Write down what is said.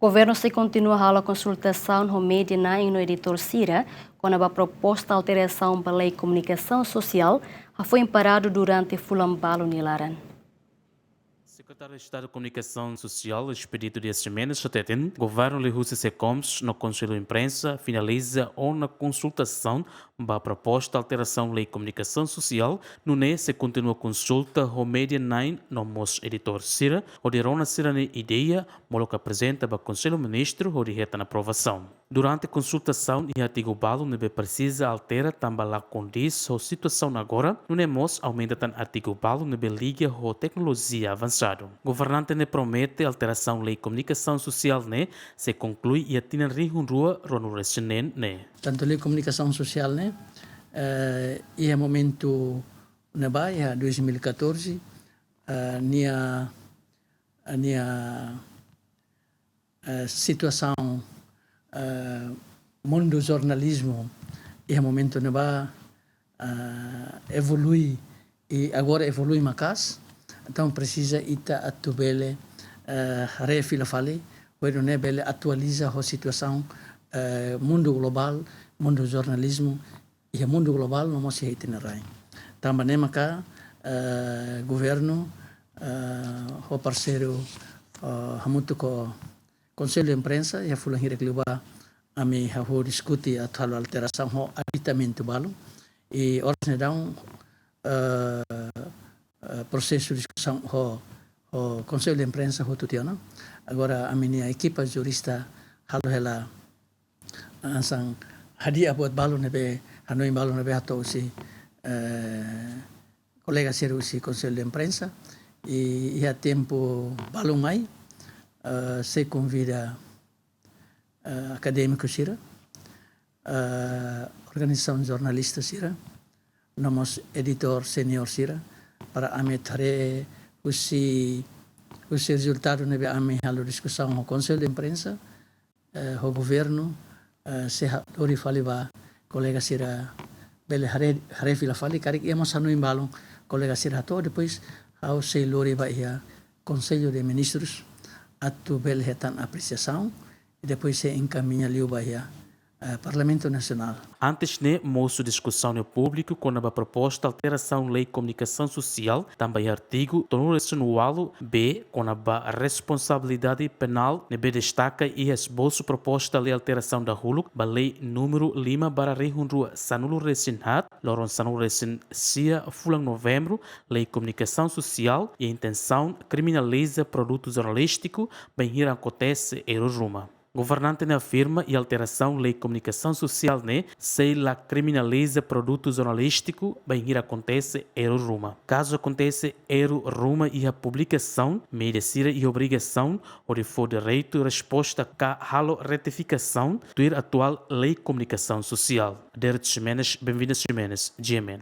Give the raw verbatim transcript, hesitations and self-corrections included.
Governu sei kontinua halo konsultasaun ho média na'in no editór sira kona-ba proposta alterasaun ba Lei Komunikasaun Sosiál, hafoin paradu durante fulan balu nia laran. Sekretáriu Estadu Komunikasaun Sosiál, Expedito Dias Ximenes, hateten, governu liuhusi SECOMS no Konsellu Imprensa finaliza ona konsultasaun ba proposta alterasaun Lei Komunikasaun Sosiál, nune'e sei kontinua konsulta ho média na'in no mós editór sira, hodi rona sira-nia ideia, molok aprezenta ba Konsellu Ministru hodi hetan aprovasaun. Durante konsultasaun iha artigu balu ne'ebé presiza altera tanba la kondís ho situasaun agora, nune'e mós aumenta tan artigu balu ne'ebé liga ho teknolojia avansadu. Governante ne'e promete alterasaun Lei Komunikasaun Sosiál ne'e sei konklui iha tinan rihun rua ruanulu-resin-neen ne'e. Tantu Lei Komunikasaun Sosiál ne'e, eh, iha momentu ne'ebá, iha dois mil e catorze, eh, nia, nia, eh, situasaun, eh, mundu jornalizmu iha momentu ne'ebá, eh, evolui i agora evolui maka'as, entaun presiza ita atu bele, eh, refila fali, hodi nune'e bele atualiza ho situasaun, eh, mundu globál, mundu jornalizmu, iha mundu globál no mós iha ita-nia rai. Tanba ne'e maka, eh, governu, eh, ho parseiru, eh, hamutuk ho Konsellu Imprensa, iha fulan hirak liubá ami hahú diskute atu halo alterasaun ho aditamentu balu. I oras ne'e daudaun, eh, eh, prosesu diskusaun ho, ho Konsellu Imprensa hotu tiha ona. Agora ami-nia ekipa jurista halo hela hanesan hadi'a buat balu ne'ebé, hanoin balu ne'ebé hato'o husi, eh, kolega sira husi Konsellu Imprensa. I iha tempu balun mai, eh, sei konvida, eh, akadémiku sira, eh, organizasaun jornalista sira, no mós editór seniór sira, para ami atu haree husi, husi rezultadu ne'ebé ami halo diskusaun ho Konsellu Imprensa, eh, ho governu, eh, sei ha-, lori fali ba kolega sira bele haree, haree fila fali, karik iha mós hanoin balun kolega sira hato'o, depois ha'u sei lori ba iha Konsellu de Ministrus atu bele hetan apresiasaun, i depois sei enkamiña liu ba iha, eh, Parlamentu Nasionál. Antes ne'e, mosu diskusaun iha públiku kona-ba proposta alterasaun Lei Komunikasaun Sosiál, tanba iha artigu tolunulu-resin-ualu B, kona-ba responsabilidade penál, ne'ebé destaka iha esbosu proposta lei alterasaun dahuluk ba lei númeru lima barra rihun rua sanulu-resin-haat, loron sanulu-resin-sia fulan Novembru, Lei Komunikasaun Sosiál, iha intensaun kriminaliza produtu jornalístiku bainhira akontese erru ruma. Governante ne'e afirma iha alterasaun Lei Komunikasaun Sosiál ne'e sei la kriminaliza produtu jornalístiku bainhira akontese erru ruma. Kazu akontese erru ruma iha publikasaun, média sira iha obrigasaun hodi fó direitu resposta ka halo retifikasaun, tuir atuál Lei Komunikasaun Sosiál. Derek Ximenes, Benvinda Ximenes, G M N.